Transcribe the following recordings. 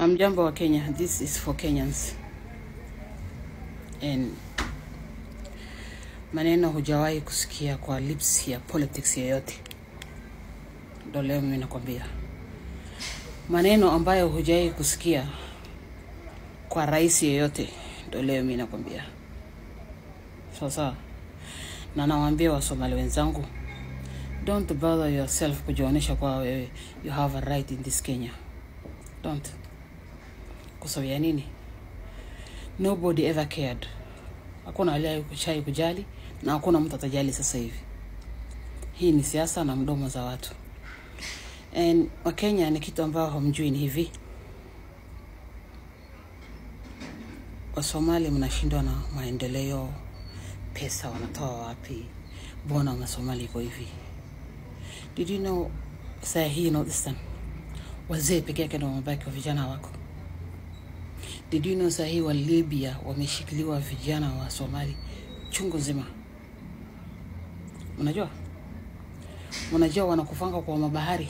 Hamjambo wa Kenya, this is for Kenyans. And maneno hujawahi kusikia kwa lips ya politics yoyote. Ndio leo mimi nakwambia. Maneno ambayo hujawahi kusikia kwa rais yoyote, ndio leo mimi nakwambia. Sasa na nawaambia Wasomali wenzangu, don't bother yourself kujionyesha kwa wewe you have a right in this Kenya. Don't. Kwa sababu ya nini? Nobody ever cared. Hakuna aliyekuchai kujali na hakuna mtu atajali sasa hivi. Hii ni siasa na mdomo za watu. And Wakenya ni kitu ambao hamjui ni hivi. Wasomali mnashindwa na maendeleo, pesa wanatoa wapi? Mbona Wasomali iko hivi? Did you know saa hii Northeastern wazee peke yake ndio wamebaki, vijana wako? Did you know saa hii wa Libya wameshikiliwa vijana wa Somali chungu nzima? Unajua? Unajua wanakufanga kwa mabahari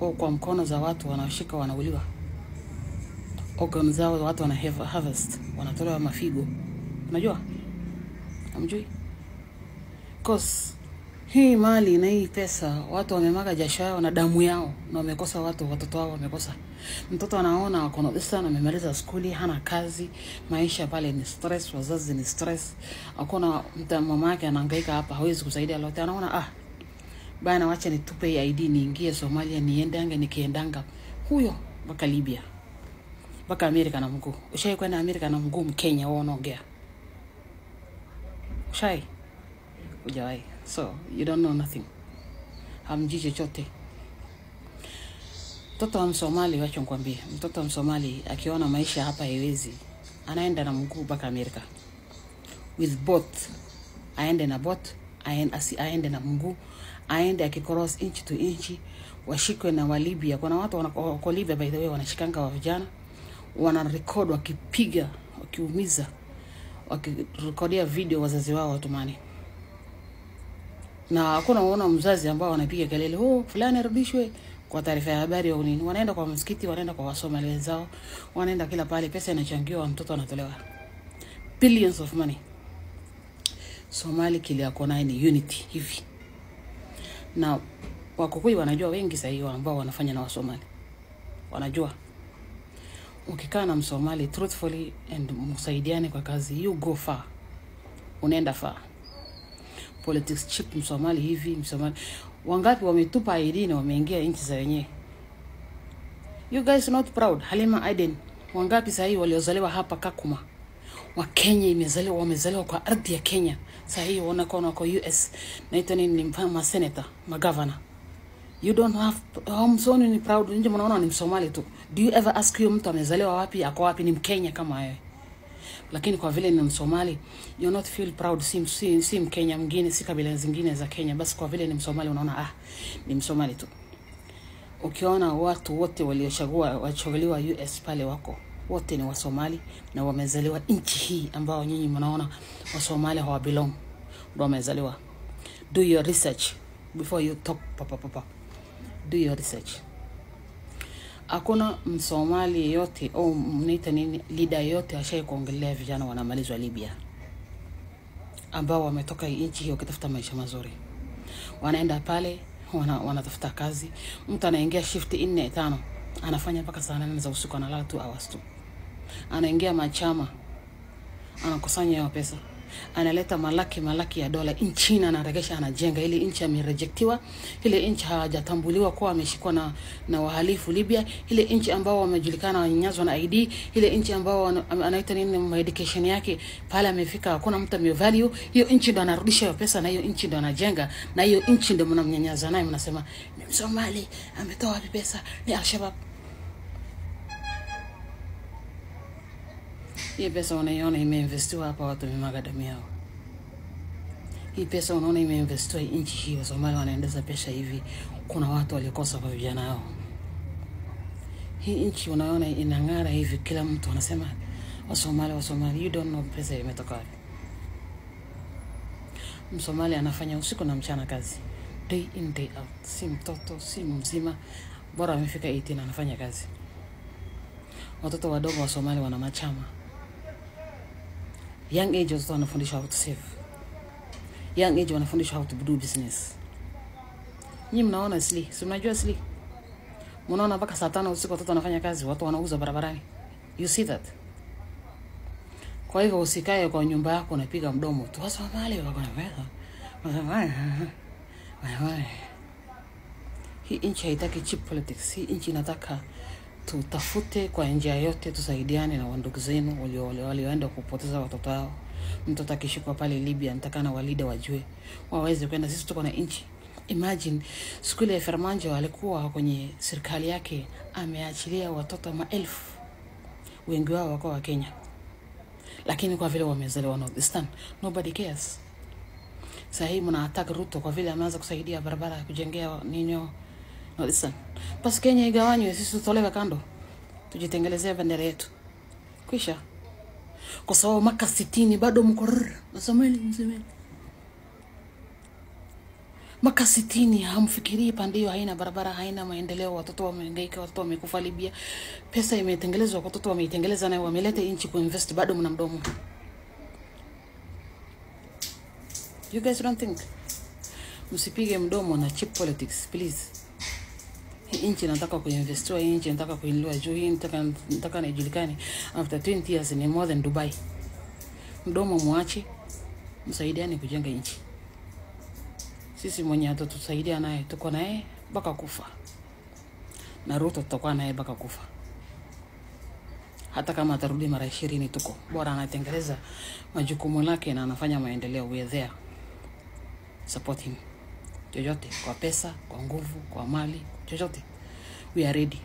au kwa mkono za watu wanashika, wanauliwa. Organs zao watu wana harvest, wanatolewa mafigo. Unajua? Hamjui? Cause hii mali na hii pesa watu wamemwaga jasho yao na damu yao na wamekosa watu, watoto wao wamekosa. Mtoto anaona ako Northeastern, amemaliza skuli, hana kazi, maisha pale ni stress, wazazi ni stress. Hakuna mtu, mama yake anahangaika hapa, hawezi kusaidia lolote. Anaona bana, wacha nitupe hii ID niingie Somalia, niende anga, nikiendanga huyo mpaka Libya, mpaka Amerika na mguu. Ushai kwenda Amerika na mguu Mkenya wewe unaongea? Ushai? Hujawahi. So you don't know nothing. Hamjui chochote. Mtoto wa Msomali, wacha nikwambie, mtoto wa Msomali akiona maisha hapa haiwezi, anaenda na mguu mpaka Amerika. With boat. Aende na boat, aende na mguu, aende akicross inch to inch, washikwe na wa Libya. Kuna watu wako Libya by the way, wanashikanga wa vijana, wana record wakipiga, wakiumiza, wakirekodia video wazazi wao watumane. Na hakuna unaona mzazi ambao wanapiga kelele, oh fulani arudishwe kwa taarifa ya habari au nini. Wanaenda kwa msikiti, wanaenda kwa Wasomali wenzao, wanaenda kila pale, pesa inachangiwa, mtoto anatolewa. Billions of money. Somali kile yako naye ni unity hivi. Na Wakikuyu wanajua wengi sasa hivi ambao wanafanya na Wasomali. Wanajua. Ukikaa na Msomali truthfully and msaidiane kwa kazi, you go far. Unaenda far. Politics cheap Msomali hivi, Msomali. Wangapi wametupa ID na wameingia nchi za wenyewe? You guys not proud. Halima Aden. Wangapi sasa hivi waliozaliwa hapa Kakuma? Wa Kenya imezaliwa, wamezaliwa kwa ardhi ya Kenya. Sasa hivi wanakuwa wako US. Naitwa nini, ni ma senator, ma governor. You don't have hamsoni ni proud. Nje mnaona ni Msomali tu. Do you ever ask you mtu amezaliwa wapi, ako wapi? Ni Mkenya kama wewe. Lakini kwa vile ni Msomali, you not feel proud. Si Mkenya mwingine, si kabila zingine za Kenya. Basi kwa vile ni Msomali unaona ni Msomali tu. Ukiona watu wote waliochagua, wachaguliwa US pale wako, wote ni Wasomali na wamezaliwa nchi hii ambao nyinyi mnaona Wasomali hawa belong. Ndio wamezaliwa. Do your research before you talk papa papa. Do your research. Hakuna Msomali yote au mnaita nini leader yote ashai kuongelea vijana wanamalizwa Libya ambao wametoka nchi hiyo kutafuta maisha mazuri. Wanaenda pale wanatafuta kazi. Mtu anaingia shift 4 5, anafanya mpaka saa 8 za usiku, analala 2 hours tu. Anaingia machama, anakusanya hiyo pesa, analeta malaki ya dola nchini, anaregesha, anajenga ile nchi. Amerejectiwa ile nchi, hawajatambuliwa kuwa ameshikwa na wahalifu Libya, ile nchi ambao wamejulikana wanyanyazwa na ID, ile nchi ambao anaita nini education yake pale amefika hakuna mtu amevalue hiyo nchi, ndo anarudisha hiyo pesa na hiyo nchi ndo anajenga na hiyo nchi ndo mnamnyanyaza naye, mnasema ni Msomali ametoa wapi pesa, ni Al-Shabaab. Hii pesa unaiona imeinvestiwa hapa, watu wamemwaga damu yao. Hii pesa unaona imeinvestiwa nchi hii, Wasomali wanaendeza pesa hivi, kuna watu walikosa kwa vijana wao. Hii nchi unaona inang'ara hivi, kila mtu anasema Wasomali, Wasomali, you don't know pesa imetoka wapi. Msomali anafanya usiku na mchana kazi, day in day out, si mtoto si mzima, bora amefika 18 anafanya kazi. Watoto wadogo wa Somalia wana machama. Young age watoto wanafundishwa how to save. Young age wanafundishwa how to do business. Nyinyi mnaona Sli, si mnajua Sli? Mnaona mpaka saa 5 usiku watoto wanafanya kazi, watu wanauza barabarani. You see that? Kwa hivyo usikae kwa nyumba yako unapiga mdomo tu. Wasomali wako na pesa. Hii nchi haitaki cheap politics. Hii nchi inataka tutafute kwa njia yote, tusaidiane na wandugu zenu walioenda kupoteza watoto wao. Mtoto akishikwa pale Libya, nataka na walida wajue waweze kwenda. Sisi tuko na nchi. Imagine siku ile Farmanjo alikuwa kwenye serikali yake ameachilia watoto maelfu, wengi wao wako wa Kenya, lakini kwa vile wamezaliwa North Eastern, nobody cares. Sasa hii mna attack Ruto kwa vile ameanza kusaidia barabara kujengea ninyo North Eastern. Basi Kenya igawanywe, sisi tutolewe kando, tujitengelezee bendera yetu. Kwisha. Kwa sababu maka 60 bado mko Somali msemeni. Maka 60 hamfikirii pande hiyo, haina barabara, haina maendeleo, watoto wamehangaika, watoto wamekufa Libya. Pesa imetengelezwa, watoto wameitengeleza na wameleta nchi kuinvest, bado mna mdomo. You guys don't think. Msipige mdomo na cheap politics, please. Hii nchi nataka kuinvestiwa, hii nchi nataka kuinuliwa juu, hii nataka nijulikane after 20 years ni more than Dubai. Mdomo muache, msaidiane kujenga nchi. Sisi mwenye atatusaidia naye tuko naye mpaka kufa. Na Ruto tutakuwa naye mpaka kufa. Hata kama atarudi mara 20 tuko. Bora anatengeleza majukumu lake na anafanya maendeleo, we are there. Support him. Chochote, kwa pesa, kwa nguvu, kwa mali, chochote. We are ready.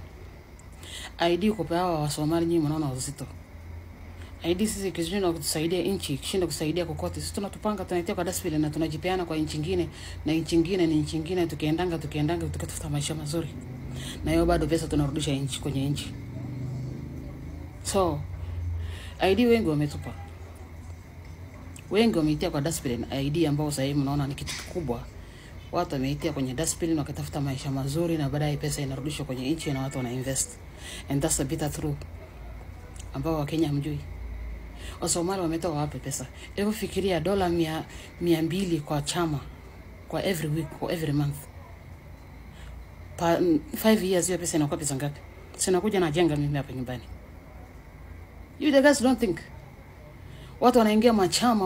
ID kupewa wa Somali nyinyi mnaona uzito. ID sisi kishinda kutusaidia nchi, kishinda kusaidia kokote. Sisi tunatupanga, tunaitia kwa dustbin na tunajipeana kwa nchi nyingine, na nchi nyingine ni nchi nyingine, tukiendanga tukitafuta maisha mazuri. Na hiyo bado pesa tunarudisha nchi kwenye nchi. So ID wengi wametupa. Wengi wameitia kwa dustbin ID ambao sasa hivi mnaona ni kitu kikubwa. Watu wameitia kwenye dustbin wakitafuta maisha mazuri, na baadaye pesa inarudishwa kwenye nchi na watu wana invest. And that's the bitter truth ambao wa Kenya hamjui. Wasomali wametoa wapi pesa? Hebu fikiria dola 200 kwa chama, kwa every week, kwa every month. Pa 5 years hiyo pesa inakuwa pesa ngapi? Sinakuja na jenga mimi hapa nyumbani. You the guys don't think. Watu wanaingia machama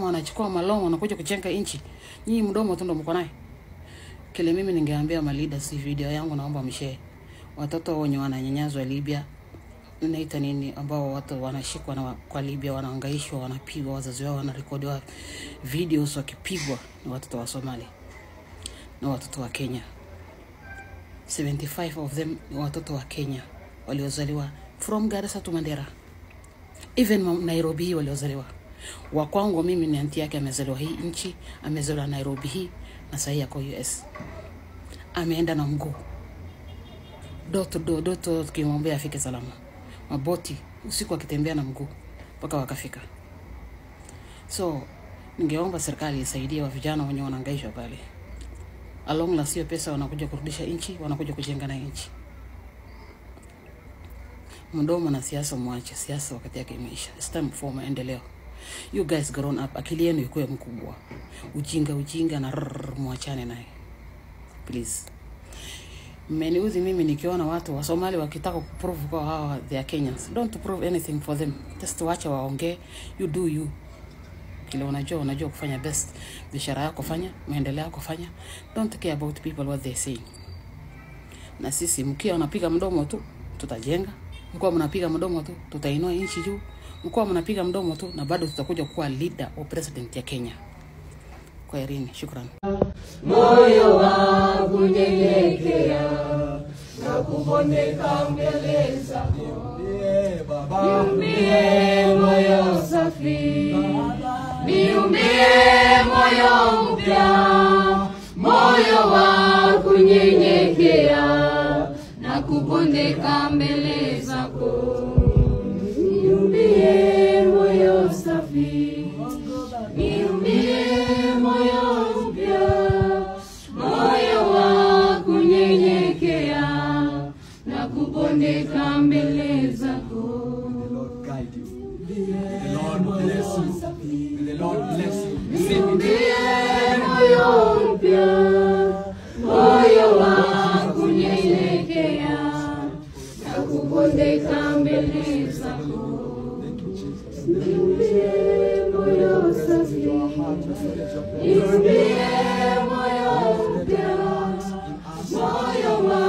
wanachukua malongo wanakuja kujenga nchi. Nyinyi mdomo tu ndo mko naye. Kile mimi ningeambia ma leaders, si video yangu naomba mshare. Watoto wenye wananyanyaswa Libya, naita nini, ambao watu wanashikwa na kwa Libya, wanahangaishwa, wanapigwa, wazazi wao wanarekodiwa videos wakipigwa, ni watoto wa Somalia na watoto wa Kenya. 75 of them ni watoto wa Kenya waliozaliwa from Garissa to Mandera. Even Nairobi waliozaliwa. Wa kwangu mimi ni anti yake amezaliwa hii nchi, amezaliwa Nairobi hii na sasa yako US. Ameenda na mguu. Door to door tukimwambia afike salama. Maboti usiku akitembea na mguu mpaka wakafika. So ningeomba serikali isaidie wa vijana wenye wanahangaishwa pale. Along na sio pesa wanakuja kurudisha nchi, wanakuja kujenga na nchi. Mdomo na siasa muache, siasa wakati yake imeisha. It's time for maendeleo. You guys grown up, akili yenu ikuwe mkubwa. Ujinga na muachane naye. Please. Mmeniudhi mimi nikiona watu wa Somali wakitaka kuprove kwa hawa they are Kenyans. Don't prove anything for them. Just waache waongee. You do you. Kile unajua kufanya best. Biashara yako fanya, maendeleo yako fanya. Don't care about people what they say. Na sisi mkiwa unapiga mdomo tu tutajenga. Mkiwa mnapiga mdomo tu tutainua nchi juu. Mkiwa mnapiga mdomo tu na bado tutakuja kuwa leader au president ya Kenya. Kwa herini, shukran. Moyo wangu nyenyekea na kubondeka mbele zako. Niumbie moyo safi, niumbie moyo mpya, moyo wa kunyenyekea na kubondeka mbele zako. Niumbie moyo safi, niumbie moyo mpya, moyo wa kunyenyekea na kubondeka kubondeka mbele zako. May the Lord guide you. May the Lord bless you. May the Lord bless you. Receive it. Niumbie moyo mpya, moyo wa kunyenyekea na kubondeka mbele zako. Thank you, Jesus. Niumbie moyo safi, Your heart, let your niumbie moyo mpya, moyo wa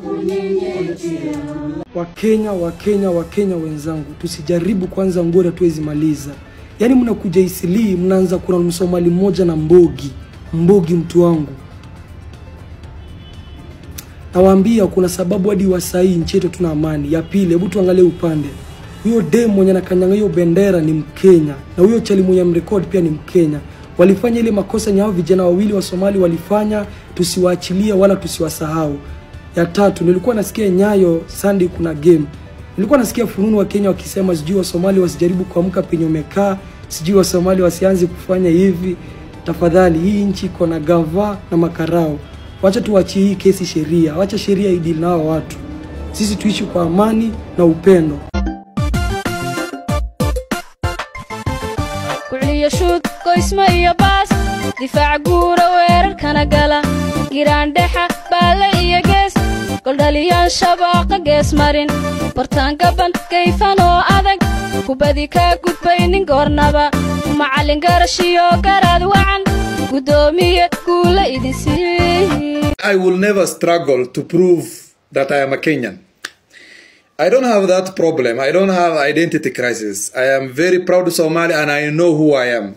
kunyenyekea. Wakenya, Wakenya, Wakenya wenzangu, tusijaribu kwanza ngori hatuwezi maliza. Yaani mnakuja Eastleigh mnaanza kuna Msomali mmoja na Mbogi, Mbogi mtu wangu. Nawaambia kuna sababu hadi wa sahi nchi yetu tuna amani. Ya pili, hebu tuangalie upande. Huyo dem mwenye anakanyanga hiyo bendera ni Mkenya na huyo chali mwenye amrekodi pia ni Mkenya. Walifanya ile makosa nyao vijana wawili wa Somali walifanya, tusiwaachilie wala tusiwasahau. Ya tatu, nilikuwa nasikia Nyayo Sunday kuna game. Nilikuwa nasikia fununu wa Kenya wakisema sijui wa Somali wasijaribu kuamka penye umekaa, sijui wa Somali wasianze kufanya hivi. Tafadhali, hii nchi iko na gava na makarao. Wacha tuachie hii kesi sheria, wacha sheria idili na hao watu. Sisi tuishi kwa amani na upendo. Kucliyo shuud goysma iyo baas, difaac guura weerarkana gala, giraandhexa baalle iyo gees, goldhaliyaan shabaaqa gees marin, bartaan gaban gayfan oo adag, kubadi kaa gudbaynin goornaba, macallin garashiyo garaad wacan, guddoomiye guula idin sii. I will never struggle to prove that I am a Kenyan. I don't have that problem. I don't have identity crisis. I am very proud Somali and I know who I am.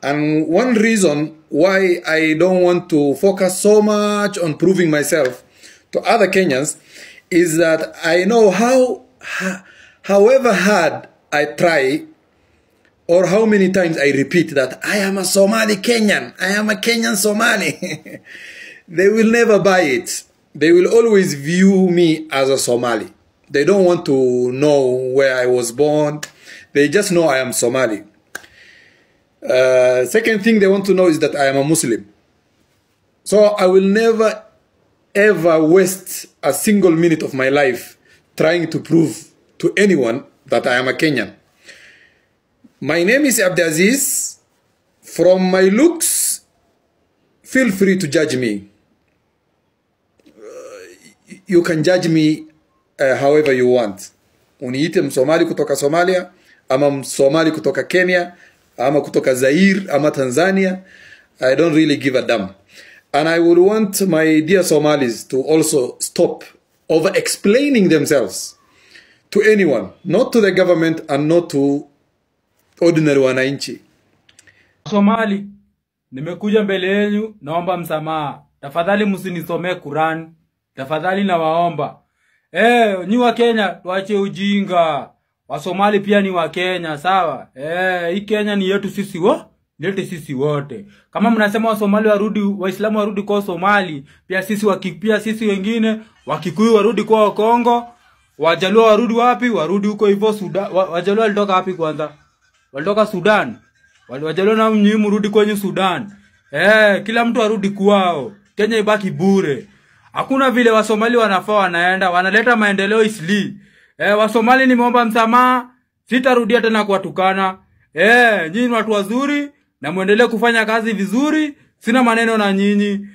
And one reason why I don't want to focus so much on proving myself to other Kenyans is that I know however hard I try or how many times I repeat that I am a Somali Kenyan, I am a Kenyan Somali, they will never buy it. They will always view me as a Somali. They don't want to know where I was born. They just know I am Somali. Second thing they want to know is that I am a Muslim. So I will never ever waste a single minute of my life trying to prove to anyone that I am a Kenyan. My name is Abdiaziz. From my looks, feel free to judge me. You can judge me however you want. Uniite Msomali kutoka Somalia, ama Msomali kutoka Kenya, ama kutoka Zaire, ama Tanzania. I don't really give a damn. And I would want my dear Somalis to also stop over-explaining themselves to anyone, not to the government and not to ordinary wananchi. Somali, nimekuja mbele yenu, naomba msamaha. Tafadhali msinisomee Quran. Tafadhali nawaomba. Nyi wa Kenya tuache ujinga. Wasomali pia ni wa Kenya, sawa? Hii Kenya ni yetu sisi wo? Yetu sisi wote. Kama mnasema Wasomali warudi, Waislamu warudi kwa Somali, pia sisi pia sisi wengine, Wakikuyu warudi kwa Kongo, Wajaluo warudi wapi? Warudi huko hivyo Sudan. Wajaluo walitoka wapi kwanza? Walitoka Sudan. Wajaluo na nyinyi mrudi kwenye Sudan. Kila mtu arudi kwao. Kenya ibaki bure. Hakuna vile Wasomali wanafaa wanaenda, wanaleta maendeleo Eastleigh. Wasomali nimeomba msamaha, sitarudia tena kuwatukana. Nyinyi ni watu wazuri na muendelee kufanya kazi vizuri, sina maneno na nyinyi.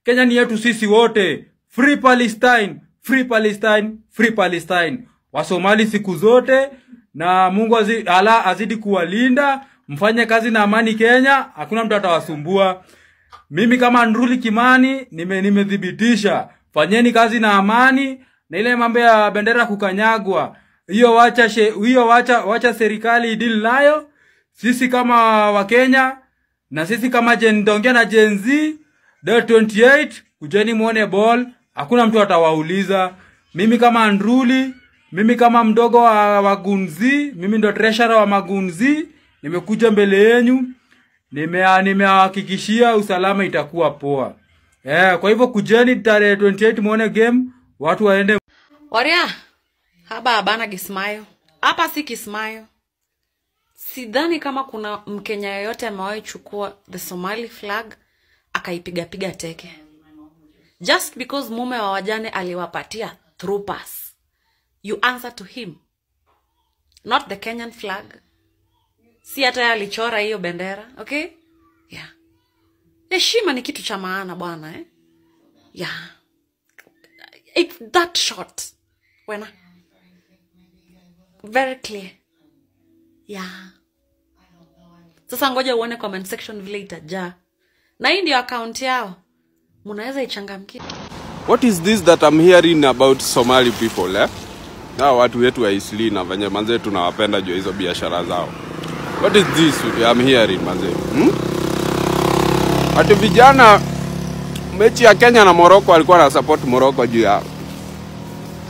Kenya ni yetu sisi wote. Free Palestine, Free Palestine, Free Palestine. Wasomali siku zote na Mungu Allah azidi kuwalinda, mfanye kazi na amani Kenya, hakuna mtu atawasumbua. Mimi kama Andruli Kimani nimethibitisha, fanyeni kazi na amani, na ile mambo ya bendera kukanyagwa, hiyo wacha serikali idili nayo. Sisi kama Wakenya na sisi kama Gen na Gen Z, day 28 kujeni muone ball, hakuna mtu atawauliza. Mimi kama Andruli, mimi kama mdogo wa Wagunzi, mimi ndo treasurer wa Magunzi, nimekuja mbele yenu. Nimehakikishia usalama itakuwa poa. Kwa hivyo kujeni tarehe 28 muone game, watu waende. Waria, haba habana Kismayo. Hapa si Kismayo. Sidhani kama kuna Mkenya yoyote amewahi chukua the Somali flag akaipiga piga teke. Just because mume wa wajane aliwapatia Troopers. You answer to him. Not the Kenyan flag. Si hata yeye alichora hiyo bendera, okay? Yeah. Heshima ni kitu cha maana bwana, eh? Yeah. It's that short. Wena. Very clear. Yeah. Sasa ngoja uone comment section vile itajaa. Na hii ndio account yao. Mnaweza ichangamkia. What is this that I'm hearing about Somali people, eh? Na watu wetu wa Isli na venye manze tunawapenda juu hizo biashara zao. What is this I'm hearing manze? Ati vijana mechi ya Kenya na Morocco alikuwa na support Morocco juu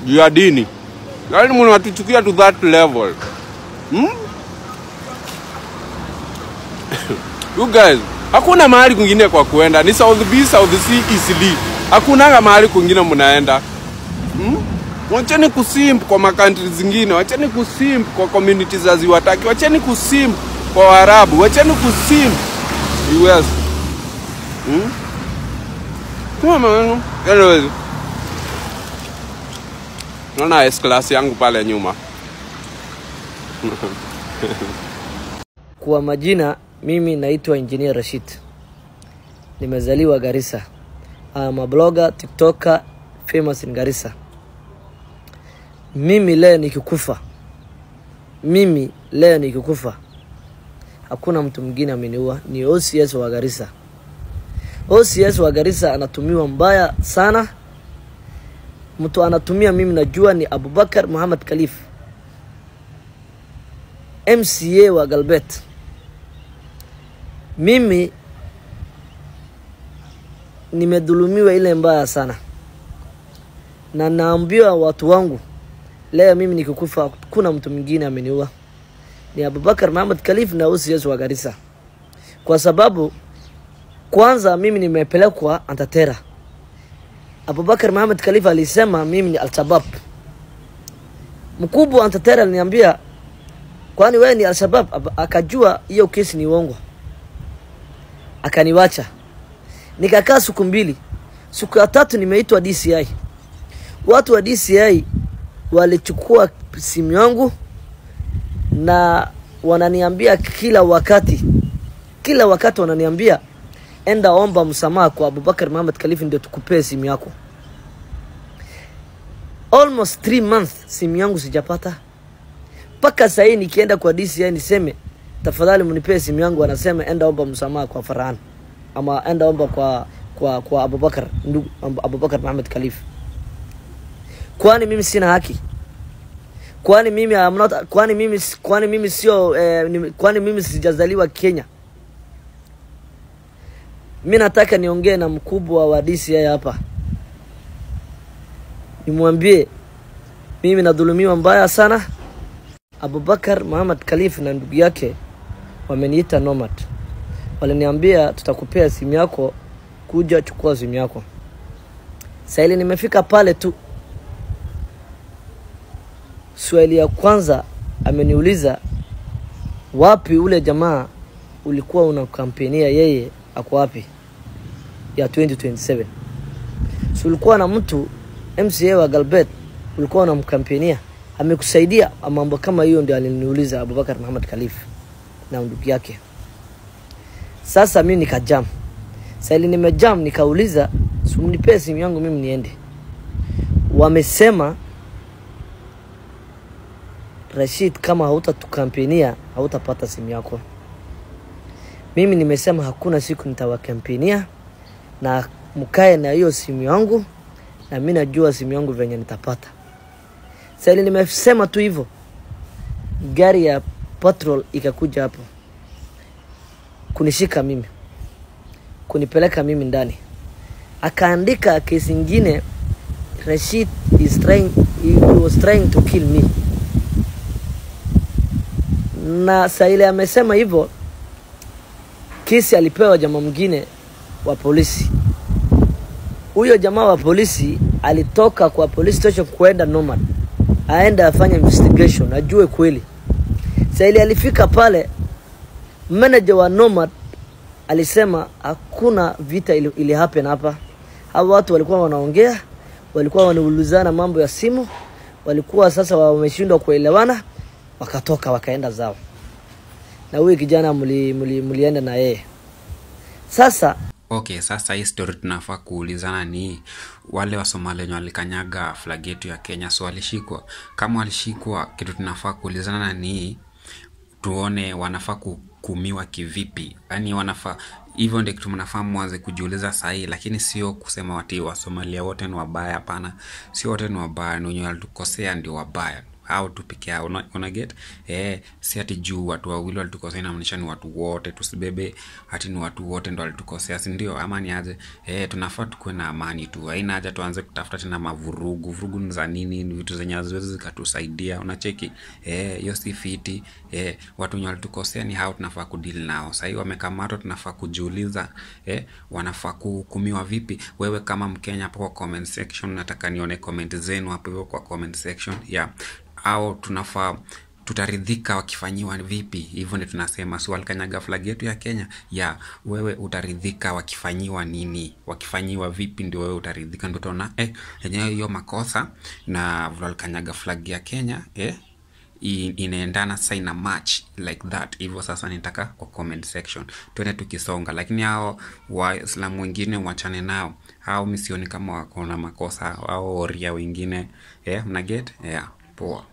ya dini. Yaani mnatuchukia to that level. You guys, hakuna mahali kwingine kwa kuenda. Ni South B, South C, East D. Hakuna mahali kwingine mnaenda. Wacheni kusimp kwa makantri zingine, wacheni kusimp kwa communities za ziwataki, wacheni kusimp kwa Waarabu, wacheni kusimp US. Anyways. Naona S-class yangu pale nyuma. Kwa majina mimi naitwa Engineer Rashid. Nimezaliwa Garissa. I'm a blogger, TikToker, famous in Garissa. Mimi leo nikikufa. Hakuna mtu mwingine ameniua, ni OCS wa Garissa. OCS wa Garissa anatumiwa mbaya sana. Mtu anatumia mimi najua ni Abubakar Muhammad Khalif, MCA wa Galbet. Mimi nimedhulumiwa ile mbaya sana. Na naambiwa watu wangu leo mimi nikikufa kuna mtu mwingine ameniua, ni Abubakar Muhammad Khalif na OCS wa Garissa. Kwa sababu kwanza mimi nimepelekwa Antatera. Abubakar Muhammad Khalif alisema mimi ni Al-Shabaab. Mkubwa Antatera aliniambia kwani wewe ni Al-Shabaab? Akajua hiyo kesi ni uongo. Akaniwacha. Nikakaa siku mbili. Siku ya tatu nimeitwa DCI. Watu wa DCI walichukua simu yangu na wananiambia kila wakati wananiambia enda omba msamaha kwa Abubakar Muhammad Khalif ndio tukupee simu yako. Almost 3 months simu yangu sijapata. Paka sasa nikienda kwa DCI niseme tafadhali mnipee simu yangu, anasema enda omba msamaha kwa Farhan ama enda omba kwa Abubakar, ndugu Abubakar Muhammad Khalif. Kwani mimi sina haki? Kwani mimi I'm not, kwani mimi sio kwani mimi sijazaliwa Kenya? Mimi nataka niongee na mkubwa wa DCI hapa. Nimwambie mimi nadhulumiwa mbaya sana. Abubakar Muhammad Khalif na ndugu yake wameniita nomad. Waliniambia tutakupea simu yako, kuja chukua simu yako. Sasa ile nimefika pale tu, swali ya kwanza ameniuliza wapi ule jamaa ulikuwa unakampenia yeye ako wapi ya 2027. So ulikuwa na mtu MCA wa Galbet ulikuwa unamkampenia, amekusaidia mambo kama hiyo? Ndio aliniuliza Abubakar Muhammad Khalif na ndugu yake. Sasa mimi nikajam. Sasa ile nimejam nikauliza simnipe simu yangu mimi niende. Wamesema Rashid, kama hautatukampenia hautapata simu yako. Mimi nimesema hakuna siku nitawakampenia na mkae na hiyo simu yangu, na mimi najua simu yangu venye nitapata. Sasa ile nimesema tu hivyo, gari ya patrol ikakuja hapo kunishika mimi, kunipeleka mimi ndani. Akaandika kesi nyingine, Rashid is trying, he was trying to kill me. Na saa ile amesema hivyo, kesi alipewa jamaa mwingine wa polisi. Huyo jamaa wa polisi alitoka kwa police station kwenda Nomad, aenda afanye investigation ajue kweli. Saa ile alifika pale, manager wa Nomad alisema hakuna vita ili happen hapa. Hao watu walikuwa wanaongea, Walikuwa wanaulizana mambo ya simu, walikuwa sasa wameshindwa kuelewana, wakatoka wakaenda zao. Na huyu kijana mlienda na yeye. Sasa Okay, sasa hii story tunafaa kuulizana ni wale wa Somalia wenye walikanyaga flag yetu ya Kenya, so walishikwa. Kama walishikwa, kitu tunafaa kuulizana ni tuone wanafaa kuhukumiwa kivipi. Yaani wanafaa hivyo, ndio kitu mnafaa mwanze kujiuliza sahi, lakini sio kusema wati wa Somalia wote ni wabaya. Hapana, sio wote ni wabaya, ni wenye walitukosea ndio wabaya au tu peke yao. Una get? Si ati juu watu wawili walitukosea inamaanisha ni watu wote. Tusibebe ati ni watu wote ndo walitukosea, si ndio? Ama ni aje? Tunafaa tukuwe na amani tu, haina haja tuanze kutafuta tena mavurugu. Vurugu ni za nini? Ni vitu zenye haziwezi zikatusaidia, unacheki? Hiyo si fiti. Watu wenye walitukosea ni hao tunafaa kudeal nao. Sahii wamekamatwa, tunafaa kujiuliza wanafaa kuhukumiwa vipi. Wewe kama Mkenya hapo kwa comment section, nataka nione comment zenu hapo hivyo kwa comment section, yeah. Au tunafaa tutaridhika wakifanyiwa vipi? Hivyo ndio tunasema, si walikanyaga flag yetu ya Kenya? Ya wewe utaridhika wakifanyiwa nini? Wakifanyiwa vipi ndio wewe utaridhika? Ndio utaona yenyewe hiyo makosa na vile walikanyaga flag ya Kenya inaendana sasa, ina match like that. Hivyo sasa nitaka kwa comment section tuende tukisonga, lakini hao Waislamu wengine wachane nao, hao mimi sioni kama wako na makosa, hao oria wengine. Mna get? Yeah, poa.